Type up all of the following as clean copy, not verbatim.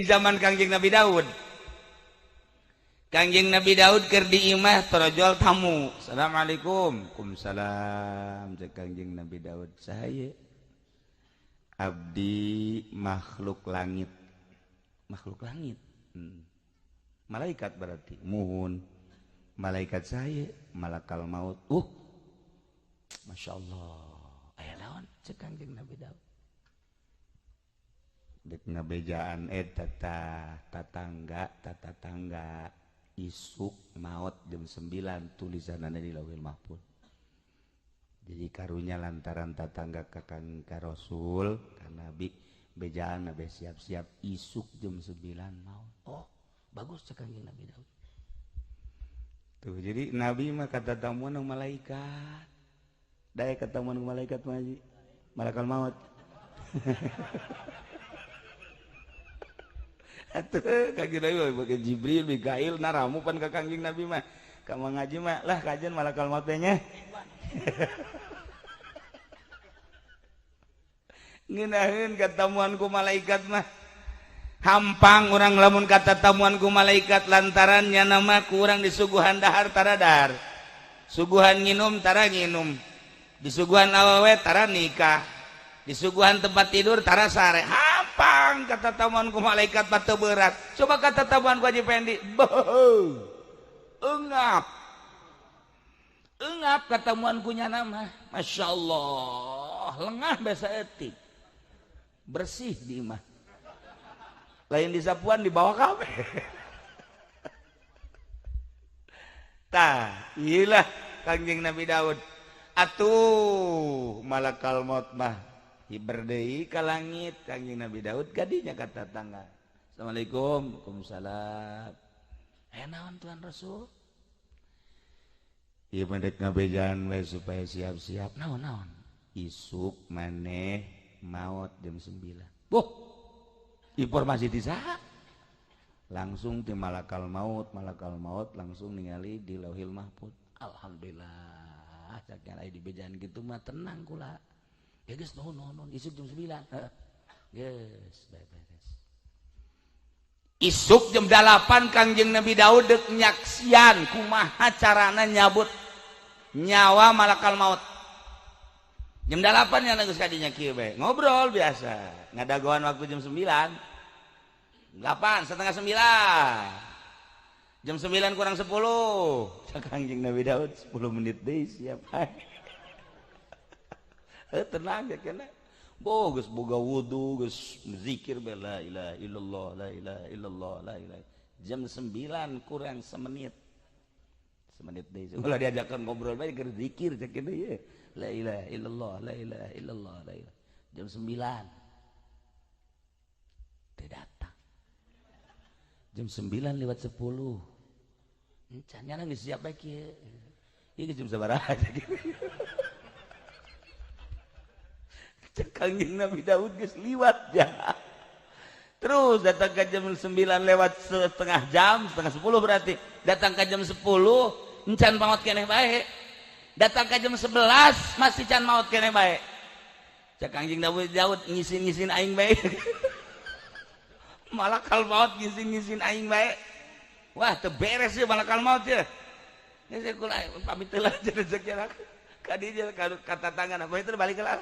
di zaman Kangjeng Nabi Daud. Kangjeng Nabi Daud keur di imah torojol tamu. Assalamualaikum. Waalaikumsalam. Cek Kangjeng Nabi Daud, saha abdi makhluk langit. Makhluk langit. Malaikat berarti. Muhun. Malaikat saya malakal maut. Masya Allah. Aya naon cek Kangjeng Nabi Daud. Dek ngabejaan eta tatangga tatatangga isuk maut jam 9 tulisanana di Lauhil Mahfuz. Jadi karunya lantaran tatangga ka Kang ka Rasul ka Nabi bejaan nabi siap-siap isuk jam 9 maut. Oh, bagus cek Kangjeng Nabi Daud. Tuh jadi Nabi mah kata tamuan malaikat. Dae katamuan malaikat mah haji. Malakal maut. Atuh Kangjeng Nabi pakai Jibril, Mikail, naramu pan ka Kangjeng Nabi mah. Ka ngaji mah lah kajian malakal maut teh nya. Ngeunaheun katamuan ku malaikat mah. Hampang urang lamun katatamuan ku malaikat lantaran nya nama ku urang disuguhan dahar tara dahar. Suguhan nginum tara nginum. Disuguhan awewe tara nikah. Disuguhan tempat tidur tara sare. Hampang katatamuan ku malaikat mah teu berat. Coba katatamuan ku Haji Pendi. Beuh. Engap. Engap katamuan ku nyana mah. Masya Allah, lengah biasa etik. Bersih di imah. Lain disapuan dibawa kabeh. Tah, iyalah Kangjeng Nabi Daud. Atuh malakal maut mah hiber deui ka langit Kangjeng Nabi Daud kadinya ka tatangga. Assalamualaikum. Waalaikumsalam. Aya naon Tuhan Rasul? Ieu mah dek ngabejaan we supaya siap-siap. Naon-naon? Isuk maneh maot jam 9. Boh. Informasi di saha? Langsung di malakal maut langsung ningali di Lauhil Mahfuz. Alhamdulillah, cak aya di bejaan gitu mah tenang kula. Ya geus nuhun nuhun isuk jam 9. Heeh. Geus beres. Isuk jam 8 Kangjeng Nabi Daud deuk nyaksian kumaha carana nyabut nyawa malakal maut. Jam 8 nya geus kadinya kieu bae. Ngobrol biasa. Ngadagoan waktu jam 9. 8, 8:30. Jam 9 kurang 10. Cak Kangjeng Nabi Daud 10 menit deui siap. Tenang ya kena. Boh geus boga wudu, geus zikir be la ilaha illallah, la ilaha illallah, la ilaha. Jam 9 kurang semenit. Semenit deui. Ulah diajakan ngobrol bae keur zikir cek kieu ye. La ilaha illallah, la ilaha illallah, la ilaha. Jam 9. Teu datang. Jam 9:10. Encan nya geus siap bae kieu. Ieu jam sabaraha kieu. Cek Kangjeng Nabi Daud geus liwat ja. Terus datang ke jam 9 lewat setengah jam, 9:30 berarti. Datang ke jam 10, encan maot keneh bae. Datang ke jam 11 masih can maot keneh bae. Cek Kangjeng Nabi Daud ngisin-ngisin aing bae. Malakal maut ngisin-ngisin aing bae. Wah, teu beres ieu malakal maut ya. Geus kula pamit heula rezeki ka dieu ka tangan apa itu balik heula.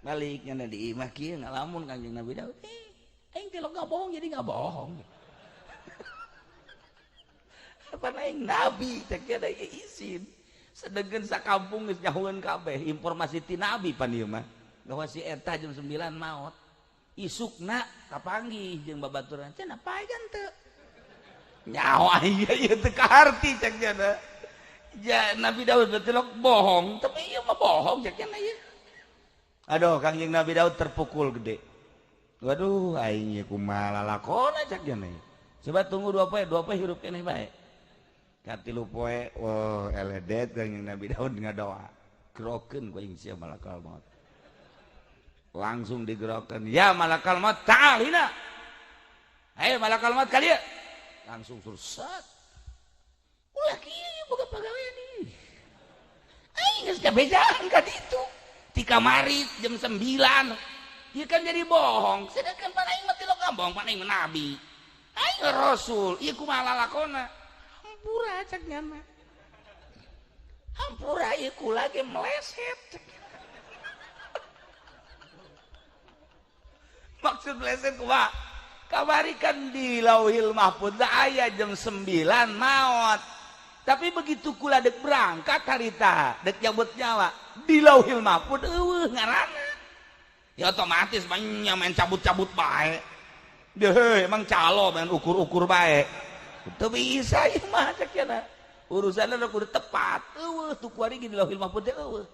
Balik nya di imah kieu ngalamun Kangjeng Nabi Daud. Aing teh enggak bohong jadi enggak bohong. Apa aing nabi cek da izin. Sedengkeun sakampung geus nyahueun kabeh informasi ti nabi pan ieu mah. Bahwa si eta jam 9 maot. Isukna kapanggih jeung babaturan cenah paegan teu. Nyaho aing ieu teu kaharti cek nya. Ja Nabi Daud teh bohong, tapi ieu mah bohong cek nya ieu. Aduh, Kangjeng Nabi Daud terpukul gede. Waduh, aing ieu kumaha lalakona cek nya. Coba tunggu 2 poe hirup keneh bae. Katilu poe, wah eledet Kangjeng Nabi Daud ngadoa. Gerokeun ku aing sia malakal maut. Langsung digerokeun, ya malakal maut ta'alina. Ayo malakal maut kali ya. Langsung surset. Ulah kieu boga pagawean ieu. Aing geus kabejaan ka ditu. Ti kamari jam 9. Ieu kan jadi bohong. Sedangkan pan aing mah tilok Sombong pan aing nabi. Aing rasul, ieu kumaha lalakona? Hampura cek nyana. Hampura ieu kula ge meleset. Maksud meleset kumaha? Kamari kan di Lauhil Mahfuz aya jam 9 maot. Tapi begitu kula dek berangkat harita, dek nyabut nyawa di Lauhil Mahfuz eueuh ngaranna. Ya otomatis banyak main cabut-cabut bae. Deh, emang calo main ukur-ukur bae. Teu bisa ieu mah cek cenah. Urusanna kudu tepat. Eueuh tuh kuari di Lauhil Mahfuz teh eueuh.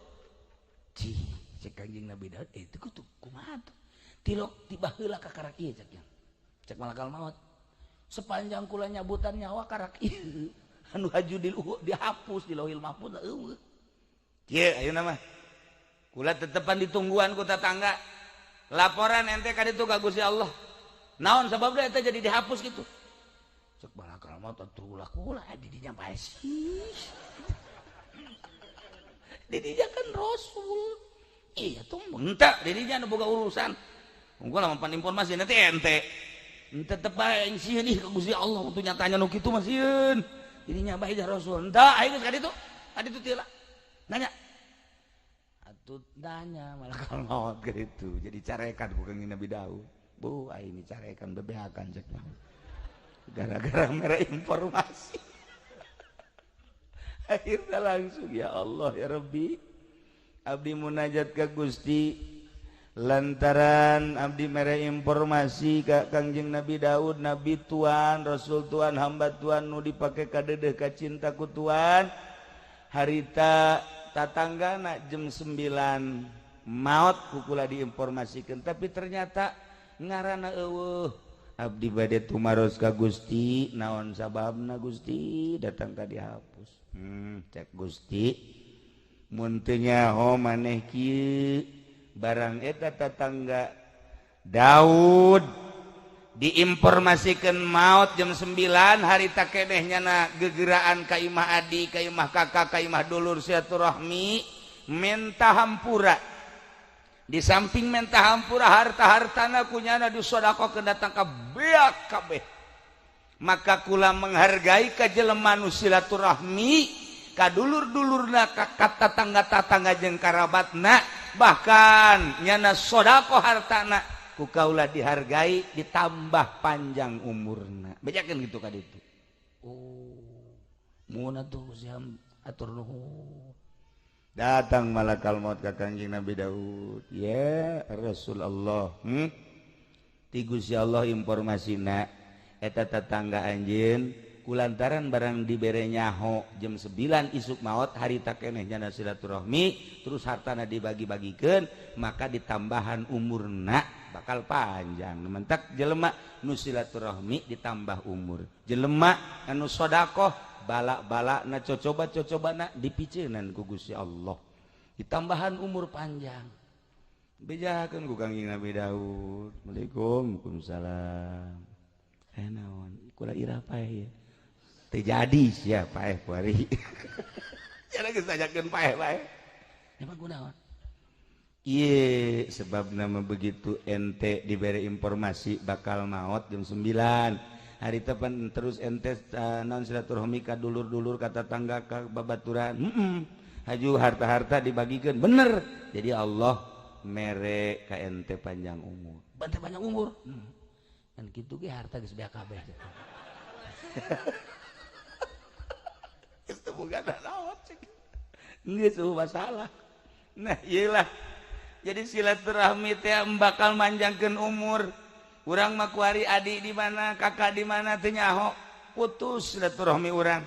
Cih, cek Kanjeng Nabi Daud itu kudu kumaha tuh? Tilok tiba heula ka karak ieu cek. Cek malakal maut. Sepanjang kula nyabutan nyawa karak ieu. Anu haju di dihapus di Lauhil Mahfuz eueuh. Kieu ayeuna mah. Kula tetepan ditungguan ku tetangga. Laporan ente ka ditu ka Gusti Allah. Naon sababna eta jadi dihapus gitu? Cek malakal maut atuh ulah kula di dinya bae sih. Di dinya kan rasul. Iya tuh henteu di dinya nu boga urusan. Unggul mampan informasi nanti ente. Tetep bae sieun ih ka Gusti Allah untuk nyatanya nu kitu mah sieun. Didinya bae Rasul. Henteu aing geus ka ditu. Ka ditu teu lah. Nanya. Atuh nanya malakal maut ka ditu. Jadi carekan ku Kangjeng Nabi Daud. Bu, aing dicarekan bebeakan cek mah. Gara-gara mere informasi. Akhirnya langsung ya Allah ya Rabbi. Abdi munajat ka Gusti lantaran abdi mere informasi ka Kangjeng Nabi Daud, Nabi Tuhan, Rasul Tuhan, hamba Tuhan nu dipake kadedeh ka cinta ku Tuhan. Harita tatanggana jam 9 maot ku kula diinformasikeun, tapi ternyata ngaranna eueuh. Abdi bade tumaros ka Gusti, naon sababna Gusti datang ka dihapus. Cek Gusti mun teu nyaho maneh kieu barang eta tetangga Daud diinformasikan maut jam 9 hari tak keneh nyana gegeraan ka imah adi ka imah kakak ka imah dulur silaturahmi minta hampura. Di samping minta hampura harta-hartana kunyana disodakohkeun datang ka beak kabeh. Maka kula menghargai ka jelema nu silaturahmi ka dulur-dulurna ka tetangga-tetangga jeung karabatna, bahkan nyana sodako hartana ku kaula dihargai ditambah panjang umurna. Bejakeun kitu ka ditu. Oh, mun atuh siam atur nuhun. Datang malakal maut ka Kangjeng Nabi Daud. Ya Rasulullah, Ti Gusti Allah informasina eta tetangga anjeun kulantaran barang dibere nyaho jam 9 isuk maot harita keneh nyana silaturahmi terus hartana dibagi-bagikeun maka ditambahan umurna bakal panjang. Mentak jelema nu silaturahmi ditambah umur, jelema anu sodakoh balak-balakna cocoba-cocobana dipiceunan ku Gusti Allah ditambahan umur panjang. Bejakeun ku Kangjeng Nabi Daud. Assalamualaikum. Waalaikumsalam. Naon kula irah paeh ya. Teu jadi sia paeh kuari. Cenah geus tanyakeun paeh bae. Emang kunaon? Ieu sebabna mah begitu ente diberi informasi bakal maot jam 9. Hari teh pan terus ente naon silaturahmi ka dulur-dulur ka tetangga ka babaturan. Haju harta-harta dibagikeun bener. Jadi Allah mere ka ente panjang umur. Bante panjang umur. Kan kitu ge harta geus beak kabeh. Geus teu boga naon cek. Geus eueuh masalah. Nah, ieu lah. Jadi silaturahmi teh bakal manjangkeun umur. Urang mah kuari adi di mana, kakak di mana teu nyaho, putus silaturahmi urang.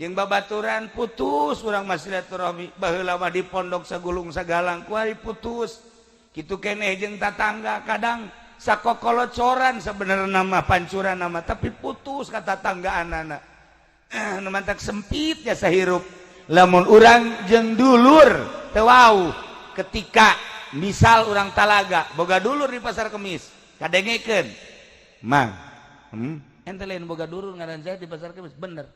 Jeung babaturan putus urang mah silaturahmi. Baheula mah di pondok sagulung sagalang kuari putus. Kitu keneh jeung tatangga kadang sakokolocoran sebenarnya nama pancuran nama tapi putus ka tatanggaanana. Nu mantak sempit ya sahirup. Lamun urang jeung dulur teu wau ketika misal urang talaga boga dulur di pasar Kemis kadengekeun mang ente lain boga dulur ngaran saya di pasar Kemis bener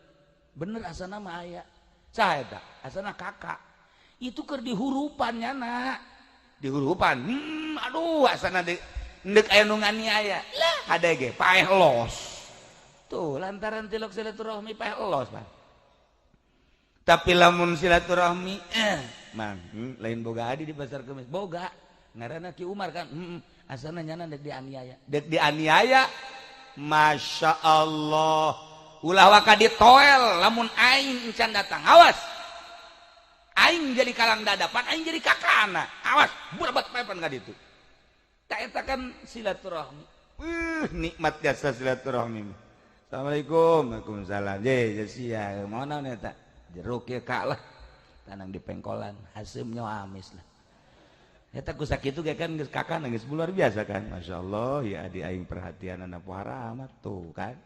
bener asana mah aya saha eta asana kakak itu keur dihurupan nyana dihurupan aduh asana di Ndek aya nu nganiaya. Lah hade ge paeh los. Tuh lantaran tilok silaturahmi paeh los, Pak. Tapi lamun silaturahmi mang lain boga adi di pasar kemis boga ngaranna Ki Umar kan asana nyana dek dianiaya dek dianiaya Masya Allah ulah waka ditoel lamun aing encan datang awas aing jadi kalang dadapan aing jadi kakana awas burabat paepan ka ditu ta eta kan silaturahmi nikmat jasa silaturahmi. Assalamualaikum. Waalaikumsalam. Je sia mau naon eta jeruk ya kak lah tanang di pengkolan hasemnya amis lah eta ku sakitu ge kan geus kakana geus luar biasa kan masyaallah ya adi aing perhatian anak pohara amat tuh kan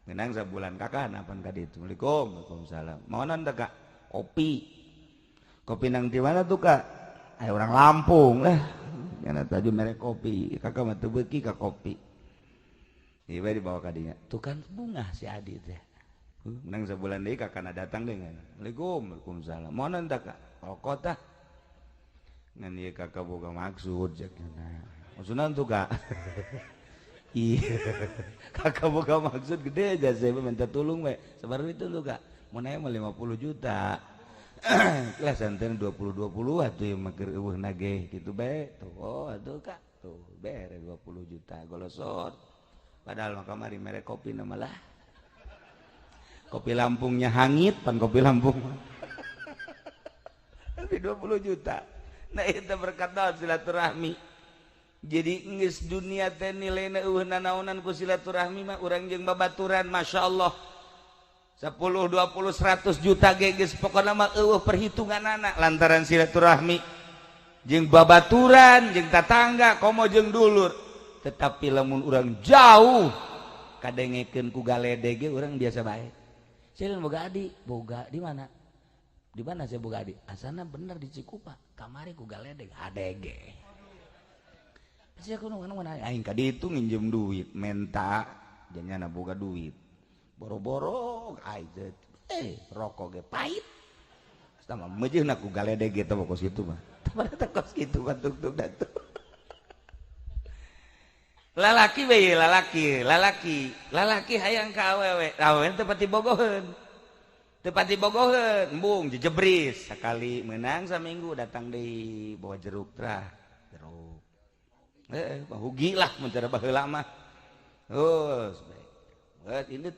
ngenang sabulan kakana pan ka ditu. Assalamualaikum. Waalaikumsalam. Mau naon teh kak kopi kopi nang di mana tuh kak aya orang Lampung lah nyana tadi merek kopi kakak mah teu beuki ka kopi ieu bae dibawa ka dinya tuh kan bunga si adi teh menang sebulan deui kakana datang deui. Assalamualaikum. Waalaikumsalam. Mau naon tah kak rokok tah ngan ieu kakak boga maksud cek nya maksudna tuh kak iya kakak boga maksud gede aja saya minta tolong we sabar itu tuh kak mau nanya mah 50 juta lah santen 20 20 atuh ieu mah keur eueuh nage kitu bae tuh oh atuh kak tuh bere 20 juta golosot padahal mah kamari mere kopi na malah kopi Lampungnya hangit pan kopi Lampung tapi 20 juta. Nah itu berkat naon silaturahmi jadi geus dunia teh nilaina eueuh nanaonan ku silaturahmi mah urang jeung babaturan masyaallah 10 20 100 juta ge geus pokona mah eueuh perhitunganana lantaran silaturahmi jeung babaturan jeung tatangga komo jeung dulur. Tetapi lamun urang jauh kadengekeun ku galede ge urang biasa bae. Saya boga adi, boga di mana? Di mana saya boga adi? Asana bener di Cikupa. Kamari ku galedeg, adege. Saya kudu mana aing ka ditu nginjem duit, menta janyana boga duit. Boro-boro aing rokok ge pahit. Sama meujeuhna ku galedeg ge teh kos kitu mah. Tah kos kitu mah tuk-tuk datuh. Lalaki we lalaki, lalaki, lalaki hayang ka awewe. Awewe teu pati bogoheun. Teu pati bogoheun, embung jejebris sakali meunang saminggu datang deui bawa jeruk trah, jeruk. Heeh, hugi lah mun cara baheula mah. Geus bae. Geus ini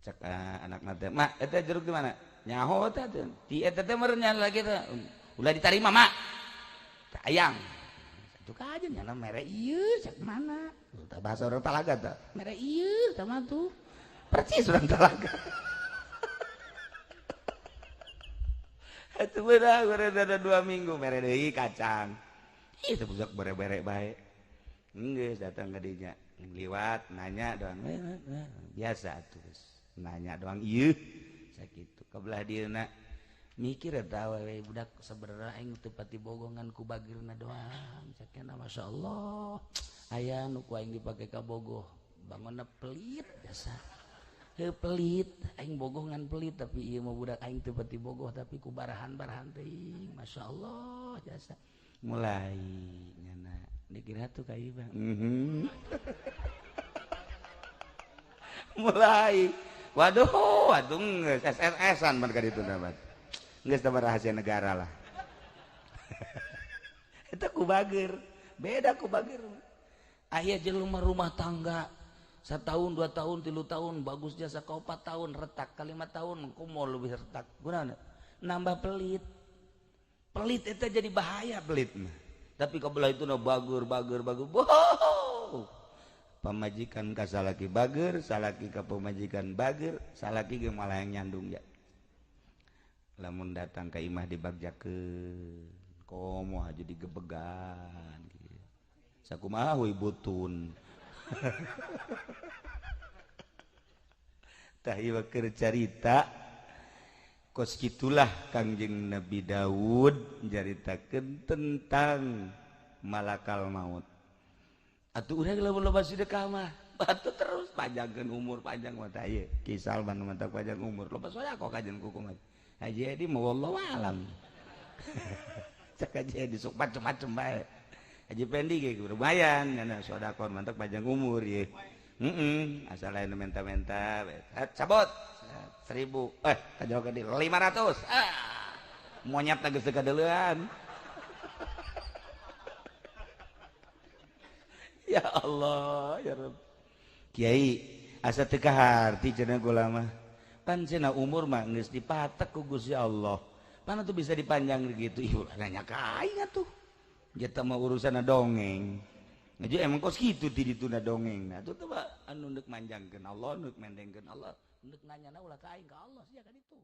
cek anakna teh, "Mak, eta jeruk di mana?" Nyaho teh teh. Ti eta teh meureun nya lagi teh. Ulah ditarima, Mak. Hayang. Tuh aja nyana mere ieu cek mana tah bahasa orang Talaga tah mere ieu sama tuh percis orang Talaga atuh beurang ada 2 minggu mere deui kacang ih teh budak bere-bere bae geus datang ka dinya liwat nanya doang biasa atuh nanya doang ieu sakitu ka belah dieuna mikir eta we budak sebenarnya aing teu pati bogongan ku bagirna doang cekna masyaallah aya nu ku aing dipake ka bogoh bangunna pelit jasa heuh pelit aing bogongan pelit tapi ieu mah budak aing teu pati bogoh tapi ku barahan-barahan teuing masyaallah jasa mulai nyana dikira tuh ka ieu bang mulai waduh waduh geus SSS-an ban ka ditu dapat geus teh rahasia negara lah. Eta ku bager, beda ku bager. Aya jelema rumah tangga setahun, 2 tahun, 3 tahun, bagus jasa ka 4 tahun retak, ka 5 tahun kumaha leuwih retak. Kunaon? Nambah pelit. Pelit eta jadi bahaya pelit mah. Tapi kabelah itu na bager, bager, bager. Wow. Pamajikan ka salaki bager, salaki ka pamajikan bager, salaki ge malah yang nyandung ya. Lamun datang ke imah dibagjakeun komo aja digebegan sakumaha huy butun tah ieu keur carita kos kitulah Kangjeng Nabi Daud nyaritakeun tentang malakal maut atuh urang lamun loba sedekah mah batu terus panjangkeun umur panjang mah tah ieu Ki Salman mah panjang umur loba soya kok kajen kukumaha Haji Edi mau wallahu alam. Cek Haji Edi sok macem-macem bae. Haji Pendi ge lumayan nya sedekah mantap panjang umur ye. Heeh, asal lain menta-menta cabot 1000 kajauh ke 500. Ah, monyet geus teu kadeulean. Ya Allah, ya Rabb. Kiai asa teu kaharti cenah kula mah. Pan cenah umur mah geus dipatek ku Gusti Allah. Pan atuh bisa dipanjang gitu. Ih, nanya ka aing atuh. Jeta mah urusanna dongeng. Ngaji emang kos kitu ti dituna dongeng. Nah, tuh anu neuk manjangkeun Allah, neuk mendengkeun Allah, neuk nanyana ulah ka aing ka Allah sia ka ditu.